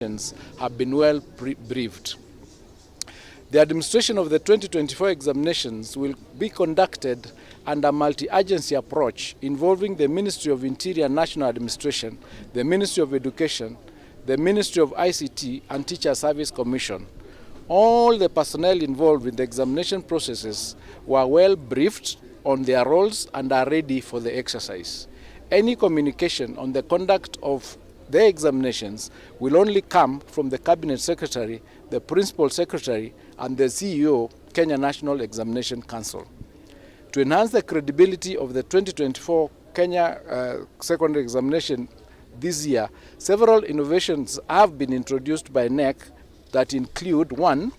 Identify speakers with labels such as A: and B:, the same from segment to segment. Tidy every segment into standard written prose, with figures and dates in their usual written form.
A: Have been well briefed. The administration of the 2024 examinations will be conducted under multi-agency approach involving the Ministry of Interior National Administration, the Ministry of Education, the Ministry of ICT and Teacher Service Commission. All the personnel involved in the examination processes were well briefed on their roles and are ready for the exercise. Any communication on the conduct of the examinations will only come from the Cabinet Secretary, the Principal Secretary, and the CEO, Kenya National Examination Council. To enhance the credibility of the 2024 Kenya Secondary Examination this year, several innovations have been introduced by KNEC that include: 1,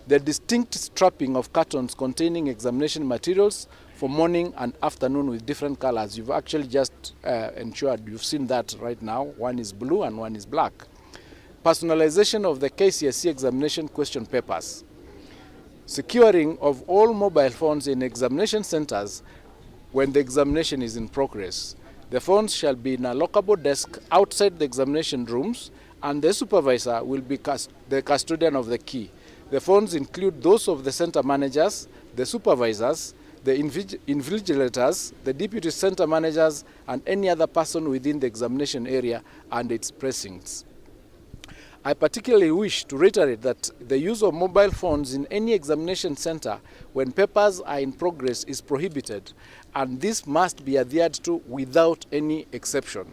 A: the distinct strapping of cartons containing examination materials for morning and afternoon with different colors. You've actually just ensured you've seen that right now. One is blue and one is black. Personalization of the KCSE examination question papers. Securing of all mobile phones in examination centers when the examination is in progress. The phones shall be in a lockable desk outside the examination rooms, and the supervisor will be the custodian of the key. The phones include those of the center managers, the supervisors, the invigilators, the deputy center managers, and any other person within the examination area and its precincts. I particularly wish to reiterate that the use of mobile phones in any examination center when papers are in progress is prohibited, and this must be adhered to without any exception.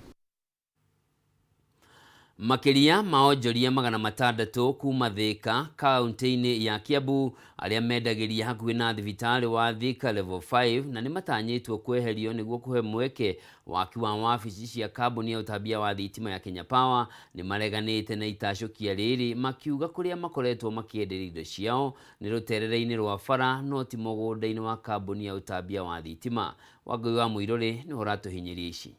B: Makĩria ma onjoria 600 kuma Thika, kaunti-inĩ ya Kiambu, arĩa mendagĩria hakuhĩ na thibitarĩ wa Thika Level 5 na nĩ matanyĩtwo kweherio nĩguo kũhe mweke waki wa wabici cia kambuni ya ũtambia wa thitima ya Kenya Power, nĩ mareganĩte na itacũkia rĩrĩ, makiuga kũrĩa makoretwo makĩenderia indo ciao nĩ rũterere-inĩ rwa bara no ti mũgũnda-inĩ wa kambuni ya ũtambia wa thitima. Wangũi wa Mũirũrĩ nĩwe ũratũhinyĩria ici.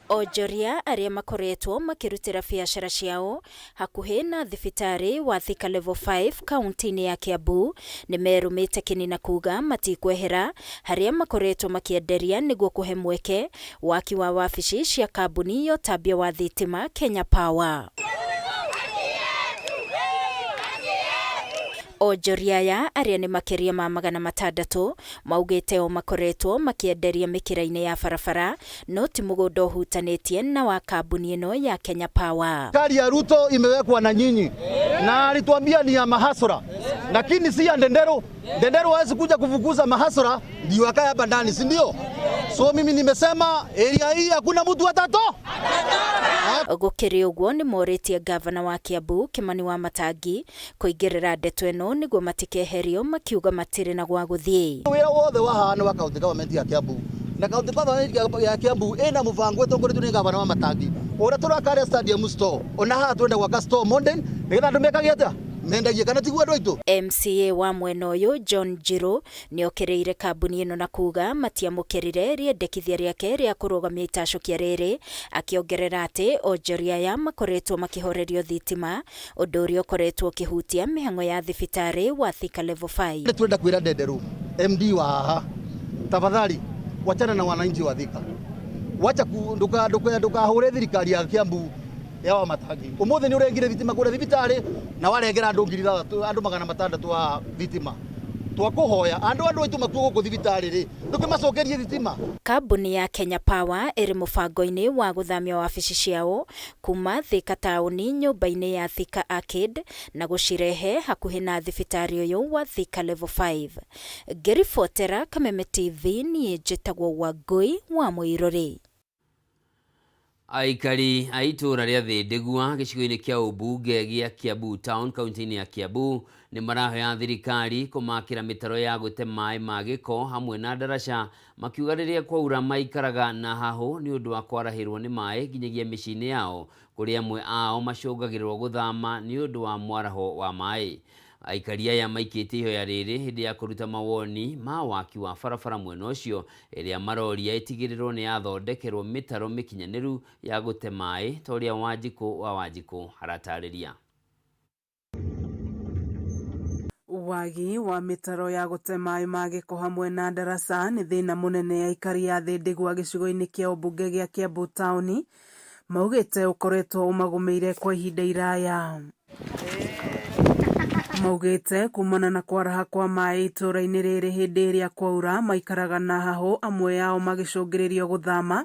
C: Onjoria arĩa makoretwo makĩrutĩra biacara ciao hakuhĩ na thibitarĩ wa Thika Level 5 kaunti-inĩ ya Kiambu nĩ merũmĩte kĩni na kuga matikwehera harĩa makoretwo makĩenderia nĩguo kũhe mweke waki wa wabici cia kambuni ya ũtambia wa thitima Kenya Power. Onjoria aya, arĩa nĩ makĩria ma 600, maugĩte o makoretwo makĩenderia mĩkĩra-inĩ ya barabara no ti mũgũnda ũhutanĩtie na wa kambuni ĩno ya Kenya Power.
D: Serikali ya Ruto imewekwa na nyinyi na alituambia ni ya mahasora, lakini si ya Ndenderu. Ndenderu hawezi kuja kufukuza mahasora ndio akae hapa ndani, si ndio? So mimi nimesema area hii hakuna mtu atato.
C: Gũkĩrĩ ũguo, nĩ morĩtie gavana wa Kiambu Kimani Wamatangi kũingĩrĩra ndeto ĩno nĩguo matikeherio, makiuga matirĩ na gwa gũthiĩ.
D: Wĩra wothe wa haha nĩ wa county government ya Kiambu, na county government ya Kiambu ĩna mũbango ĩtongoretio nĩ gavana Wamatangi ũrĩa tũraka stadium store, ona haha twenda gwaka store modern nĩgetha andũ mekage atĩa, mendagie, kana tiguo, andũ aitũ?
C: MCA wa mwena ũyũ John Njiru nĩokĩrĩire kambuni ĩno na kuga matiamũkĩrire rĩendekithia rĩake rĩa kũrũgamia itacũkia rĩrĩ, akĩongerera atĩ onjoria aya makoretwo makĩhorerio thitima, ũndũ ũrĩa ũkoretwo ũkĩhutia mĩhang'o ya thibitarĩ wa Thika Level 5.
D: Twenda kwĩra Ndenderu MD wa haha, tafadhali wachana na wananchi wa Thika, wacha nduka nduka ndukahũre thirikari ya Kiambu ya Wamatangi. Umuthi ni urengire thitima kuria thibitari na warengera andu 6,000, andu 600 a thitima. Twakuhoya andu aitu makuo guku thibitari ri, ndukimacokerie thitima.
C: Kambuni ya Kenya Power ĩrĩ mũbango-inĩ wa gũthamia wabici ciao kuma Thika taũni nyũmba-inĩ ya Thika Arcade na gũcirehe hakuhĩ na thibitarĩ ũyũ wa Thika Level 5. Ngĩribotera Kameme TV, niĩ njĩtagwo Wangũi wa Mũirũrĩ.
B: Aikari a itũũra rĩa Thĩndĩgua gĩcigo-inĩ kĩa ũmbunge gĩa Kiambu Town, kaunti-inĩ ya Kiambu, nĩ marahoya thirikari kũmakĩra mĩtaro ya gũte maĩ ma gĩko hamwe na ndaraca, makiuga rĩrĩa kwaura maikaraga na hahũ nĩ ũndũ wa kwarahĩrwo nĩ maĩ nginyagia mĩciĩ-inĩ yao, kũrĩa amwe ao macũngagĩrĩrwo gũthama nĩ ũndũ wa mwaraho wa maĩ. Aikari aya maikĩtie ihoya rĩrĩ hĩndĩ ya kũruta mawoni ma waki wa barabara mwena ũcio, ĩrĩa maroria ĩtigĩrĩrwo nĩ yathondekerwo mĩtaro mĩkinyanĩru ya gũte maĩ, ta ũrĩa Wanjikũ wa Wanjikũ aratarĩria.
E: Wagi wa mĩtaro ya gũte maĩ ma gĩko hamwe na ndaraca nĩ thĩna mũnene aikari a Thĩndĩgua gĩcigo-inĩ kĩa ũmbunge gĩa Kiambu taũni. Maugĩte ũkoretwo ũmagũmĩire kwa ihinda iraya. Maugĩte kumana na kwaraha kwa maĩ itũra-inĩ rĩrĩ hĩndĩ ĩrĩa kwaura maikaraga na hahũ, amwe ao magĩcũngĩrĩrio gũthama.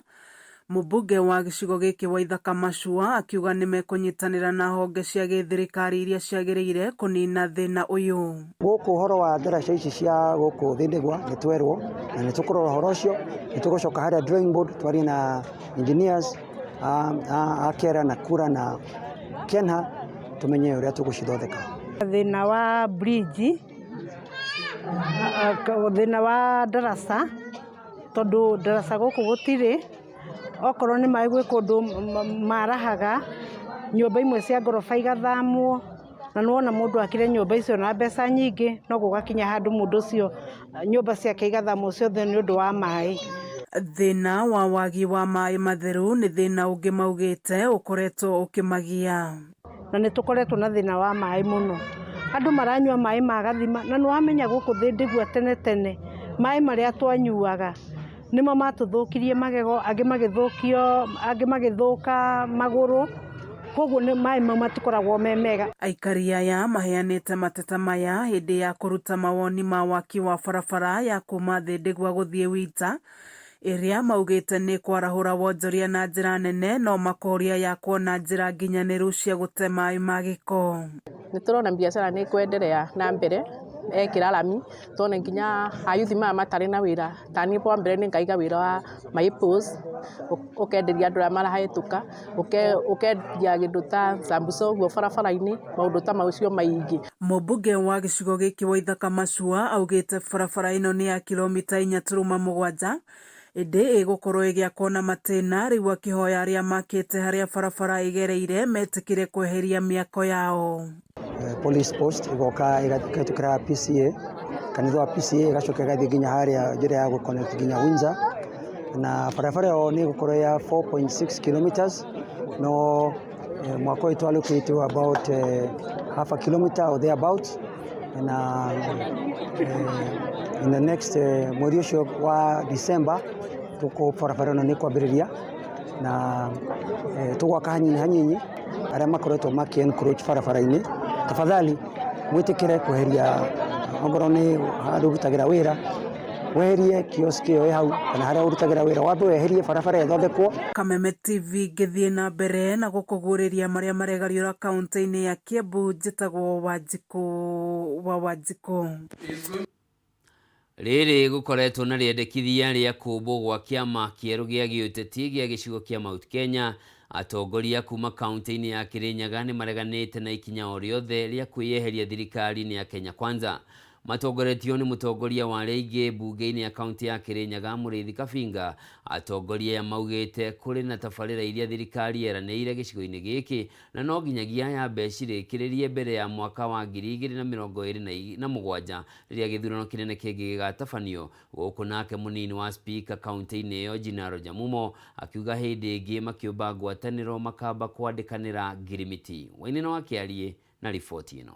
E: Mũmbunge wa gĩcigo gĩkĩ Waithaka Macua akiuga nĩmekũnyitanĩra na honge cia gĩthirikari iria ciagĩrĩire kũnina thĩna ũyũ.
F: Gũkũ ũhoro wa ndaraca ici cia gũkũ Thindigua nĩ twerwo na nĩ tũkũrora ũhoro ũcio, nĩ tũgũcoka harĩa drawing board twarie na engineers a KERA na KURA na KENHA tumenye ũrĩa tũgũcithondeka.
G: Thĩna wa bridge, thĩna wa ndaraca, tondũ ndaraca gũkũ gũtirĩ, okorwo nĩ maĩ gwĩ kũndũ marahaga, nyũmba imwe cia ngoroba igathamwo, na nĩwona mũndũ akire nyũmba icio na mbeca nyingĩ, no gũgakinya handũ mũndũ ũcio nyũmba ciake igathamwo ciothe nĩ ũndũ wa maĩ.
E: Thĩna wa wagi wa maĩ matheru nĩ thĩna ũngĩ maugĩte ũkoretwo ũkĩmagia.
G: Na nĩ tũkoretwo na thĩna wa maĩ mũno, andũ maranyua maĩ ma gathima, na nĩwamenya gũkũ Thindigua tene tene maĩ marĩa twanyuaga nĩmo matũthũkirie magego, angĩ magĩthũkio, angĩ magĩthũka magũrũ, koguo maĩ mau matikoragwo me mega.
E: Aikari aya maheanĩte mateta maya hĩndĩ ya kũruta mawoni ma waki wa barabara ya kuma Thindigua gũthiĩ Wita, ĩrĩa maugĩte nĩ kwarahũra wonjoria na njĩra nene, no makoria yakwo na njĩra nginyanĩru cia gũte maĩ ma gĩko.
H: Nĩ tũrona biacara nĩ kwenderea na mbere ekĩra rami, tuone nginya ayuthi maya matarĩ na wĩra, ta niĩ wa mbere nĩ ngaiga wĩra wa my post, ũkenderia andũ arĩa marahĩtũka, ũkendia kĩndũ ta sambusa ũguo barabara-inĩ, maũndũ ta macio maingĩ.
E: Mũmbunge wa gĩcigo gĩkĩ Waithaka Macua augĩte barabara ĩno nĩ ya kilomita 4.7, ĩndĩ ĩgũkorwo ĩgĩakwo na matĩna, rĩu akĩhoya arĩa makĩte harĩa barabara ĩgereire metĩkĩre kweheria mĩako yao.
F: Police post igoka ĩgatukĩra PCA, kanitha wa PCA ĩgacoka ĩgathiĩ nginya harĩa njĩra ya gũconnect nginya Windsor, na barabara ĩyo nĩ ĩgũkorwo ya 4.6 kilometers, no mwaka ũyũ twallocate about half a kilometer or thereabout, na in the next mweri ũcio wa December tũkũ barabara ĩno nĩ kwambĩrĩria na tũgwaka hanini hanini. Arĩa makoretwo makĩ encroach barabara-inĩ, tafadhali mwĩtĩkĩre kweheria, ongorwo nĩ handũ ũrutagĩra wĩra, weherie kiosk ĩyo ĩ hau kana harĩa ũrutagĩra wĩra, wambe weherie barabara ĩthondekwo.
E: Kameme TV ngĩthiĩ na mbere na gũkũguũrĩria marĩa maregariũra kaunti-inĩ ya Kiambu. Njĩtagwo Wanjikũ wa Wanjikũ.
B: Rĩrĩ gũkoretwo na rĩendekithia rĩa kũmbwo gwa kĩama kĩerũ gĩa gĩũteti gĩa gĩcigo kĩa Mount Kenya, atongoria kuma kaunti-inĩ ya Kirinyaga nĩ mareganĩte na ikinya o rĩothe rĩa kwĩyeheria thirikari-inĩ ya Kenya Kwanza. Matongoretio nĩ mũtongoria wa arĩa aingĩ mbunge-inĩ ya kaunti ya Kirinyaga Mũrĩithi Kabinga, atongoria aya maugĩte kũrĩ na tabarĩra iria thirikari yeranĩire gĩcigo-inĩ gĩkĩ na no nginyagia yambe cirĩkĩrĩrie mbere ya mwaka wa 2027 rĩrĩa gĩthurano kĩnene kĩngĩ gĩgatabanio. Gũkũ nake mũnini wa spika kaunti-inĩ ĩyo Jinaro Jamumo akiuga hĩndĩ ĩngĩ makĩũmba ngwatanĩro makamba kwandĩkanĩra ngirimiti. Wainĩ wa Kĩariĩ na riboti ĩno.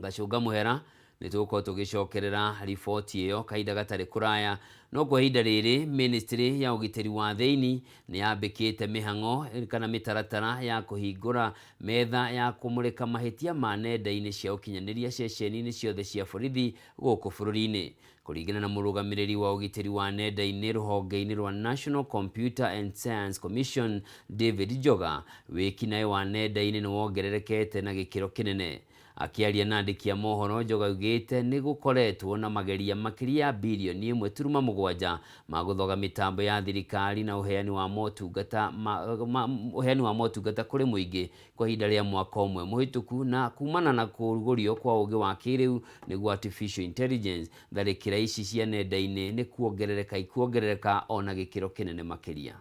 B: Gacũnga mũhera nĩ tũgũkorwo tũgĩcokerera riboti ĩyo kahinda gatarĩ kũraya, no kwa ihinda rĩrĩ ministry ya ũgitĩri wa thĩinĩ nĩ yambĩkĩte mĩhang'o kana mĩtaratara ya kũhingũra metha ya kũmũrĩka mahĩtia ma nenda-inĩ cia ũkinyanĩria ceceni-inĩ ciothe cia borithi gũkũ bũrũri-inĩ. Kũringana na mũrũgamĩrĩri wa ũgitĩri wa nenda-inĩ rũhonge-inĩ rwa National Computer and Science Commission David Njoga, wĩkinaĩ wa nenda-inĩ nĩ wongererekete na gĩkĩro kĩnene. Akĩaria na andĩki a mohoro, Njoga augĩte nĩ gũkoretwo na mageria makĩria ya birioni 1.7 ma gũthoga mĩtambo ya thirikari na ũheani wa motungata ũheani wa motungata kũrĩ mũingĩ kwa ihinda rĩa mwaka ũmwe mũhĩtũku, na kumana na kũrugũrio kwa ũgĩ wa kĩrĩu nĩguo artificial intelligence, tharĩkĩra ici cia nenda-inĩ nĩ kuongerereka ikuongerereka ona gĩkĩro kĩnene makĩria.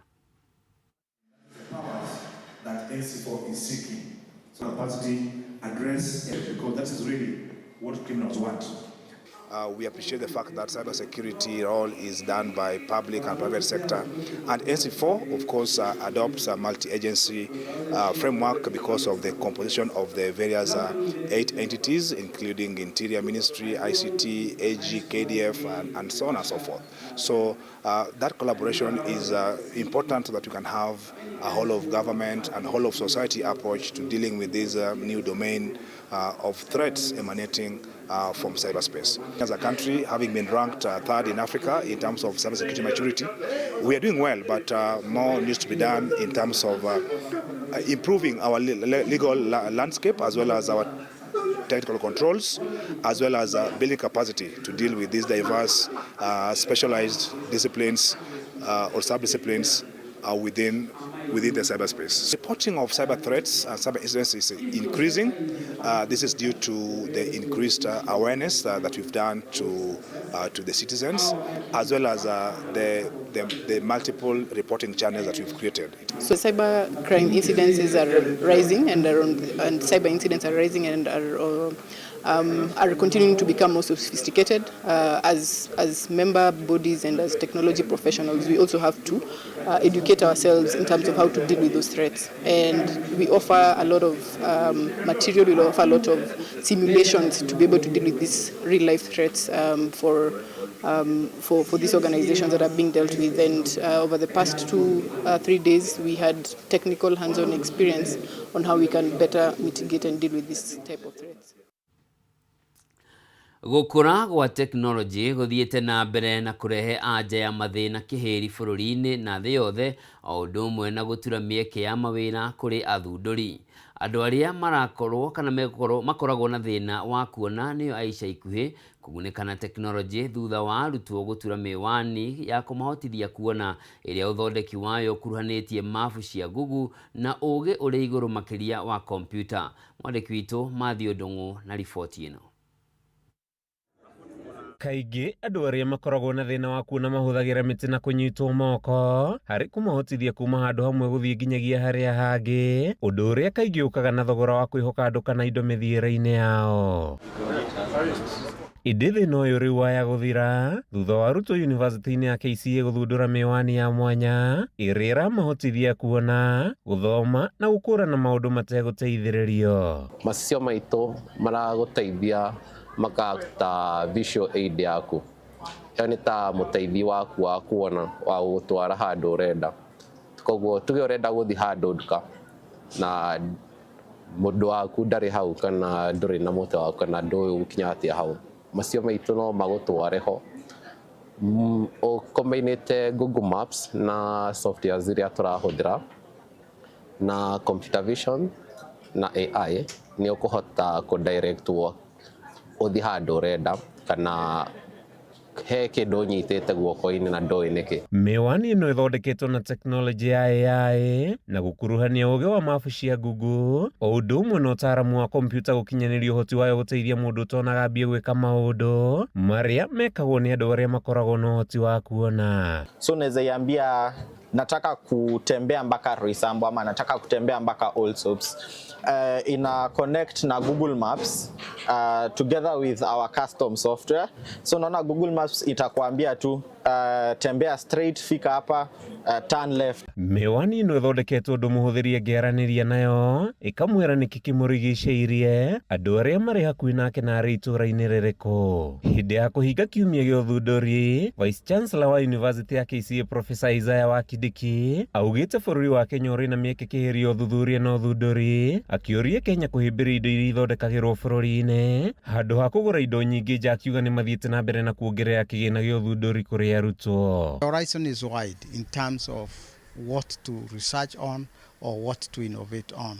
I: That NC4 is seeking. So capacity address, because that is really what criminals want. We appreciate the fact that cybersecurity role is done by public and private sector. And NC4, of course, adopts a multi-agency framework because of the composition of the various 8 entities, including Interior Ministry, ICT, AG, KDF, and so on and so forth. So that collaboration is important so that you can have a whole of government and whole of society approach to dealing with this new domain of threats emanating from cyberspace. As a country, having been ranked third in Africa in terms of cybersecurity maturity, we are doing well, but more needs to be done in terms of improving our legal landscape as well as our technical controls, as well as building capacity to deal with these diverse specialized disciplines or sub-disciplines within the cyberspace. Reporting of cyber threats and cyber incidents is increasing. This is due to the increased awareness that we've done to the citizens, as well as the multiple reporting channels that we've created.
J: So cyber crime incidences are rising, and cyber incidents are rising and are continuing to become more sophisticated. As member bodies and as technology professionals, we also have to educate ourselves in terms of how to deal with those threats. And we offer a lot of material, we offer a lot of simulations to be able to deal with these real-life threats for these organizations that are being dealt with. And over the past 2-3 days, we had technical hands-on experience on how we can better mitigate and deal with this type of threats.
B: Gukura gwa tekinoronjĩ gũthiĩte na mbere na kũrehe anja ya mathĩna kĩhĩri bũrũri-inĩ na thĩ yothe o ũndũ ũmwe na gũtura mĩeke ya mawĩra kũrĩ athundũri. Andũ arĩa marakorwo kana makoragwo na thĩna wa kuona nĩo a ica ikuhĩ kũgunĩka na tekinoronjĩ thutha wa arutwo gũtura mĩwani ya kũmahotithia kuona ĩrĩa ũthondeki wayo ũkuruhanĩtie mabu cia Google na ũũgĩ ũrĩ igũrũ makĩria wa kompiuta. Mwandĩki witũ Matthew Ndung'u na riboti ĩno.
K: Kaingĩ andũ arĩa makoragwo na thĩna wa kuona mahũthagĩra mĩtĩ na kũnyitwo moko harĩ kũmahotithia kuma handũ hamwe gũthiĩ nginyagia harĩa hangĩ, ũndũ ũrĩa kaingĩ ũkaga na thogora wa kwĩhoka andũ kana indo mĩthiĩre-inĩ yao. Ĩndĩ thĩna ũyũ rĩu waya gũthira thutha wa arutwo yunivasĩtĩ-inĩ ya KCA gũthundũra mĩwani ya mwanya ĩrĩa ĩramahotithia kuona, gũthoma na gũkũrana maũndũ mategũteithĩrĩrio.
L: Macicio maitũ maragũteithia makata visual aid yaku, ĩyo nĩ ta mũteithi waku wa kuona wa gũgũtwara handũ ũrenda. Koguo tuge ũrenda gũthiĩ handũ nduka na mũndũ waku ndarĩ hau kana ndũrĩ na mũtĩ waku kana ndũĩ ũgũkinya atĩa hau, macio maitũ no magũtware ho. Ũkombainĩte Google Maps na softwares iria tũrahũthĩra na computer vision na AI, nĩ ũkũhota kũ-directwo ũthiĩ handũ ũrenda kana he kĩndũ ũnyitĩte guoko-inĩ na ndũĩ nĩkĩ.
K: Mĩwani ĩno ĩthondeketwo na tekinoronjĩ ya AI na gũkuruhania ũũgĩ wa mabu cia Google o ũndũ ũmwe na ũtaaramu wa kompiuta gũkinyanĩria ũhoti wayo gũteithia mũndũ ũtonaga mbia gwĩka maũndũ marĩa mekagwo nĩ andũ arĩa makoragwo na ũhoti wa kuona.
M: So naweza iambia nataka kutembea mpaka Roysambu ama nataka kutembea mpaka Allsops. Ina connect na Google Maps together with our custom software. So naona Google Maps itakwambia tu tembea straight, fika hapa, turn left.
K: Mĩwani ĩno ĩthondeketwo ũndũ mũhũthĩri angĩaranĩria nayo ĩkamwĩra nĩkĩ kĩmũrigicĩirie, andũ arĩa marĩ hakuhĩ nake na arĩ itũũra-inĩ rĩrĩkũ. Hĩndĩ ya kũhinga kiumia gĩa ũthundũri, Vice Chancellor wa University ya KCA Professor Isaiah Wakindiki augĩte bũrũri wa Kenya ũrĩ na mĩeke kĩhĩri ya ũthuthuria na ũthundũri, akĩũria Kenya kũhĩmbĩria indo iria ithondekagĩrwo bũrũri-inĩ handũ ha kũgũra indo nyingĩ nja, akiuga nĩ mathiĩte na mbere na kuongerera kĩgĩna gĩa ũthundũri kũrĩ arutwo.
N: The horizon is wide in terms of what to research on or what to innovate on.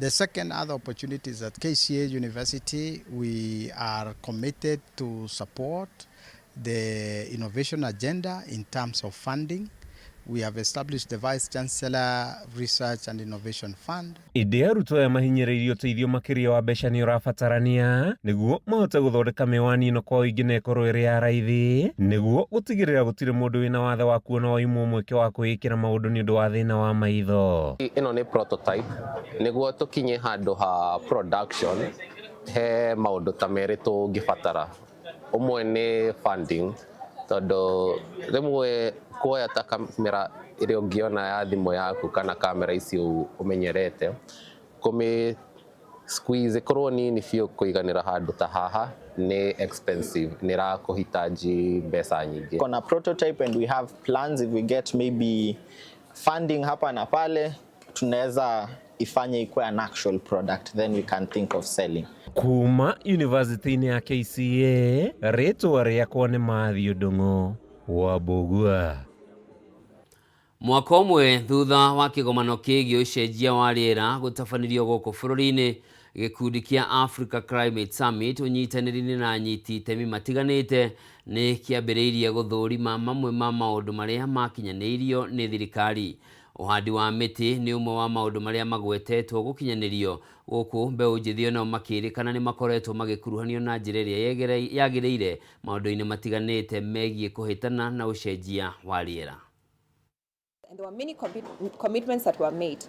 N: The second other opportunity is at KCA University, we are committed to support the innovation agenda in terms of funding. We have established the Vice Chancellor Research and Innovation Fund.
K: Ĩndĩ arutwo aya mahinyĩrĩirio ũteithio makĩria wa mbeca nĩ ũrabatarania nĩguo mahote gũthondeka mĩwani ĩno kwa ũingĩ na ĩkorwo ĩrĩ ya raithi nĩguo gũtigĩrĩra gũtirĩ mũndũ wĩna wathe wa kuona waimwo mweke wa kwĩĩkĩra maũndũ nĩ ũndũ wa thĩna wa maitho.
L: Ĩno nĩ prototype nĩguo tũkinye handũ ha production, he maũndũ ta merĩ tũngĩbatara. Ũmwe nĩ funding, tondũ rĩmwe kuoya ta kamera ĩrĩa ũngĩona ya thimũ yaku kana kamera ici ũmenyerete, kũmĩ squeeze ĩkorwo nini biũ kũiganĩra handũ ta haha nĩ expensive, nĩ ĩrakũhitaji mbeca nyingĩ.
M: On a prototype and we have plans if we get maybe funding hapa na pale, tunaweza ifanye ikuwe an actual product, then we can think of selling.
K: Kuma yunivasĩtĩ-inĩ ya KCA, rĩtwa rĩakwa nĩ Matthew Ndung'u wa Mbũgua.
B: Mwaka ũmwe thutha wa kĩgomano kĩgiĩ ũcenjia wa rĩera gũtabanirio gũkũ bũrũri-inĩ, gĩkundi kĩa Africa Climate Summit ũnyitanĩri-inĩ na anyiti itemi matiganĩte nĩ kĩambĩrĩirie gũthũrima mamwe ma maũndũ marĩa makinyanĩirio nĩ thirikari. Ũhandi wa mĩtĩ nĩ ũmwe wa maũndũ marĩa magwetetwo gũkinyanĩrio gũkũ mbeũ njĩthĩ onao makĩrĩkana nĩ makoretwo magĩkuruhanio na njĩra ĩrĩa yagĩrĩire maũndũ-inĩ matiganĩte megiĩ kũhĩtana na ũcenjia wa rĩera.
J: And there were many commitments that were made,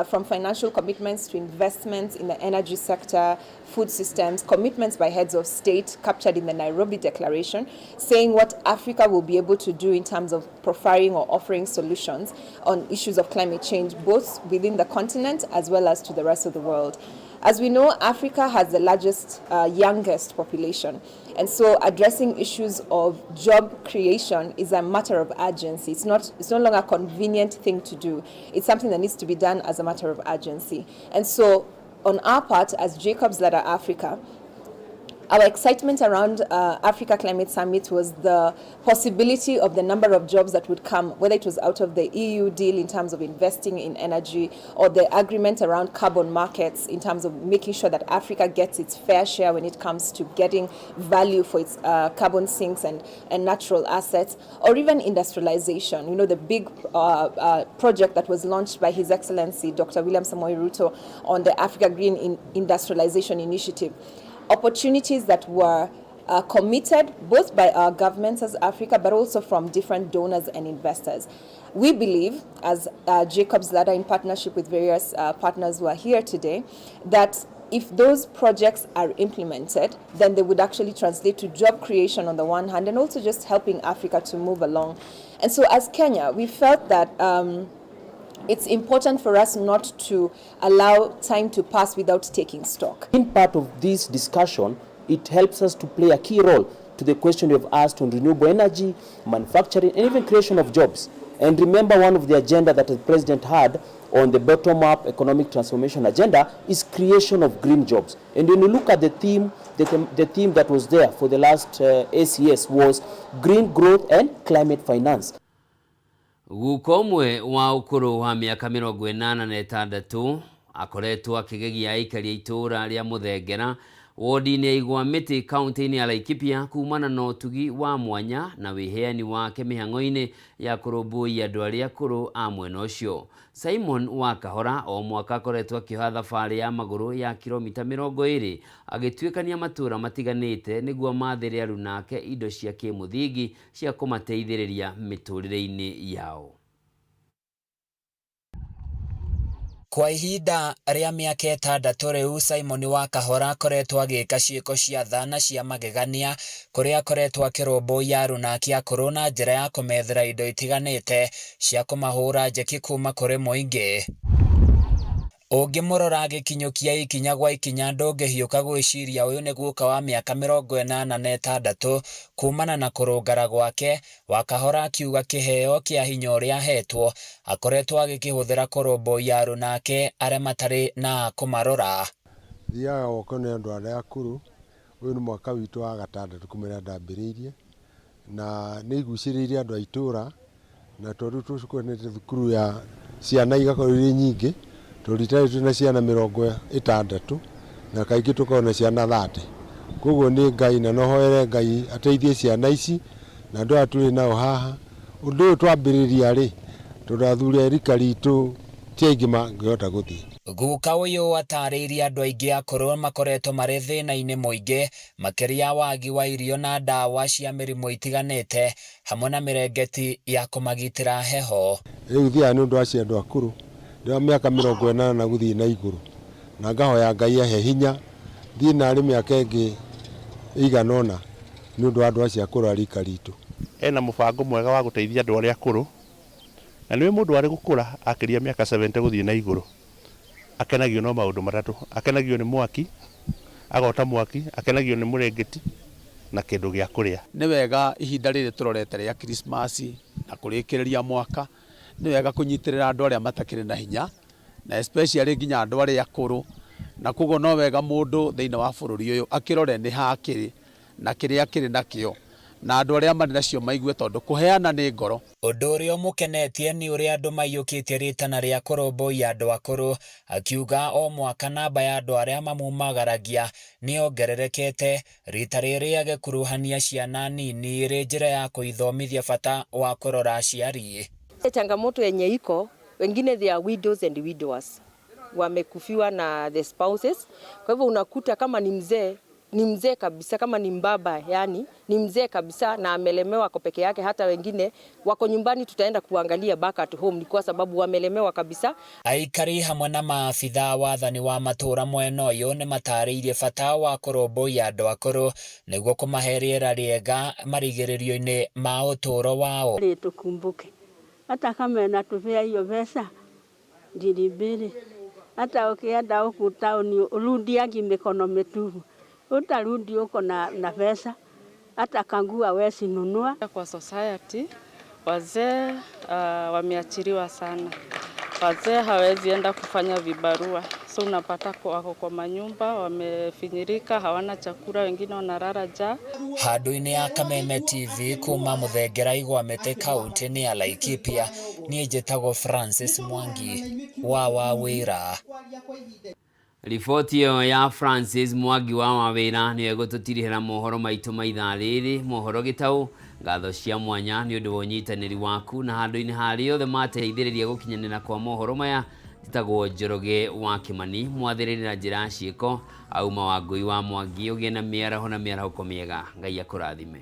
J: from financial commitments to investments in the energy sector, food systems, commitments by heads of state captured in the Nairobi Declaration, saying what Africa will be able to do in terms of profiling or offering solutions on issues of climate change, both within the continent as well as to the rest of the world. As we know, Africa has the largest, youngest population. And so addressing issues of job creation is a matter of urgency. It's no longer a convenient thing to do. It's something that needs to be done as a matter of urgency. And so on our part, as Jacobs Ladder Africa, our excitement around Africa Climate Summit was the possibility of the number of jobs that would come, whether it was out of the EU deal in terms of investing in energy or the agreement around carbon markets in terms of making sure that Africa gets its fair share when it comes to getting value for its carbon sinks and natural assets, or even industrialization. You know, the big project that was launched by His Excellency Dr. William Samoei Ruto on the Africa Green Industrialization Initiative. Opportunities that were committed both by our governments as Africa, but also from different donors and investors. We believe, as Jacobs Ladder in partnership with various partners who are here today, that if those projects are implemented, then they would actually translate to job creation on the one hand, and also just helping Africa to move along. And so as Kenya, we felt that it's important for us not to allow time to pass without taking stock.
O: In part of this discussion, it helps us to play a key role to the question you have asked on renewable energy, manufacturing, and even creation of jobs. And remember, one of the agenda that the president had on the bottom-up economic transformation agenda is creation of green jobs. And when you look at the theme, the theme that was there for the last ACS was green growth and climate finance.
B: Guka ũmwe wa ũkũrũ wa mĩaka 86 akoretwo akĩgegia aikari a itũũra rĩa Mũthengera wodi-inĩ ya Igwamĩtĩ kaunti-inĩ ya Laikipia kumana na ũtugi wa mwanya na wĩheani wake mĩhang'o-inĩ ya kũrũmbũiya andũ arĩa akũrũ a mwena ũcio. Simon wa Kahora o mwaka akoretwo akĩoha thabarĩ ya magũrũ ya kilomita 20 agĩtuĩkania matũũra matiganĩte nĩguo mathĩre arunake indo cia kĩmũthingi cia kũmateithĩrĩria mĩtũrĩre-inĩ yao.
P: Kwa ihinda rĩa mĩaka 6 rĩu Simon wa Kahora akoretwo agĩka ciĩko cia tha na cia magegania kũrĩa akoretwo akĩrũmbũiya arunake akũrũ na njĩra ya kũmethera indo itiganĩte cia kũmahũra njeki kuma kũrĩ mũingĩ. Ũngĩmũrora agĩkinyũkia ikinya gwa ikinya ndũngĩhiũka gwĩciria ũyũ nĩ guka wa mĩaka 86 kumana na kũrũngara gwake. Wakahora akiuga kĩheo kĩa hinya ũrĩa ahetwo akoretwo agĩkĩhũthĩra kũrũmbũiya arunake arĩa matarĩ na kũmarora.
Q: Thiaga gwakwa nĩ andũ arĩa akũrũ, ũyũ nĩ mwaka witũ wa 6 kumĩra ndambĩrĩirie, na nĩ igucĩrĩirie andũ a itũũra, na tondũ tũkorete thukuru ya ciana igakorwo irĩ nyingĩ, tondũ rita rĩrĩ twĩna ciana 60 na kaingĩ tũkorwo na ciana 30. Koguo nĩ Ngai na no hoere Ngai ateithie ciana ici na andũ aya tũrĩ nao haha. Ũndũ ũyũ twambĩrĩria rĩ, tondũ athuri a rika ritũ ti aingĩ mangĩhota gũthiĩ.
P: Guka ũyũ atarĩirie andũ aingĩ akũrũ makoretwo marĩ thĩna-inĩ mũingĩ makĩria wagi wa irio na ndawa cia mĩrimũ itiganĩte hamwe na mĩrengeti ya kũmagitĩra heho.
Q: Rĩu thiaga nĩ ũndũ wa andũ akũrũ ndĩ wa mĩaka 80 na gũthiĩ na igũrũ, na ngahoya Ngai ahe hinya thiĩ narĩ mĩaka ĩngĩ ĩigana ũna Nĩ ũndũ wa andũ acio akũrũ a rika ritũ.
R: Ena mũbango mwega wa gũteithia andũ arĩa akũrũ, na nĩũĩ mũndũ arĩ gũkũra akĩria mĩaka 70 gũthiĩ na igũrũ, akenagio no maũndũ matatũ, akenagio nĩ mwaki, agota mwaki, akenagio nĩ mũrĩngĩti na kĩndũ gĩa kũrĩa.
S: Nĩ wega ihinda rĩrĩ tũrorete rĩa Krismasi na kũrĩkĩrĩria mwaka, nĩ wega kũnyitĩrĩra andũ arĩa matakĩrĩ na hinya, na especially nginya andũ arĩa akũrũ, na koguo no wega mũndũ thĩinĩ wa bũrũri ũyũ akĩrore nĩ ha akĩrĩ na kĩrĩa akĩrĩ nakĩo, na andũ arĩa marĩ nacio maigue tondũ kũheana nĩ ngoro.
P: Ũndũ ũrĩa ũmũkenetie nĩ ũrĩa andũ maiyũkĩtie rĩtana rĩa kũrũmbũiya andũ akũrũ, akiuga o mwaka namba ya andũ arĩa mamumagaragia nĩ yongererekete, rita rĩrĩ agĩkuruhania ciana nini ĩrĩ njĩra ya kũithomithia bata wa kũrora aciari.
T: Changamoto yenye iko wengine they are widows and widowers wamekufiwa na the spouses. Kwa hivyo unakuta kama ni mzee ni mzee kabisa, kama ni mbaba yani ni mzee kabisa na amelemewa kwa peke yake. Hata wengine wako nyumbani, tutaenda kuangalia back at home, ni kwa sababu wamelemewa kabisa.
P: Aikari hamwe na maabithaa wathani wa matũra mwena ũyũ nĩ matarĩirie bata wa kũrũmbũiya andũ akũrũ nĩguo kũmahe rĩera rĩega marigĩrĩrio-inĩ ma ũtũũro wao.
U: Tukumbuke hata kama inatupea hiyo pesa ngiri mbili, hata ukienda huku tauni urudiagi mikono mitupu, utarudi huko na pesa, hata kangua wesi nunua.
V: Kwa society wazee wameachiriwa sana. Wazee hawezi enda kufanya vibarua, so unapata wako kwa manyumba wamefinyirika, hawana chakula, wengine wanalala njaa.
P: Handũ-inĩ ya Kameme TV kuma Mũthengera Igwamĩte kaũntĩ-inĩ ya Laikipia, niĩ njĩtagwo Francis Mwangi wa Wawĩra.
B: Riboti ĩyo ya Francis Mwangi wa Wawĩra nĩyo ĩgũtũtirihĩra mohoro maitũ ma ithaa rĩrĩ, mohoro gĩtaũ. Ngatho cia mwanya nĩ ũndũ wa ũnyitanĩri waku na handũ-inĩ harĩa othe mateithĩrĩria gũkinyanĩra kwa mohoro maya. Njĩtagwo Njoroge wa Kĩmani, mwathĩrĩri na njĩra ya ciĩko, auma Wangũi wa Mwangi. Ũgĩe na mĩaraho na mĩarahũko mĩega. Ngai akũrathime.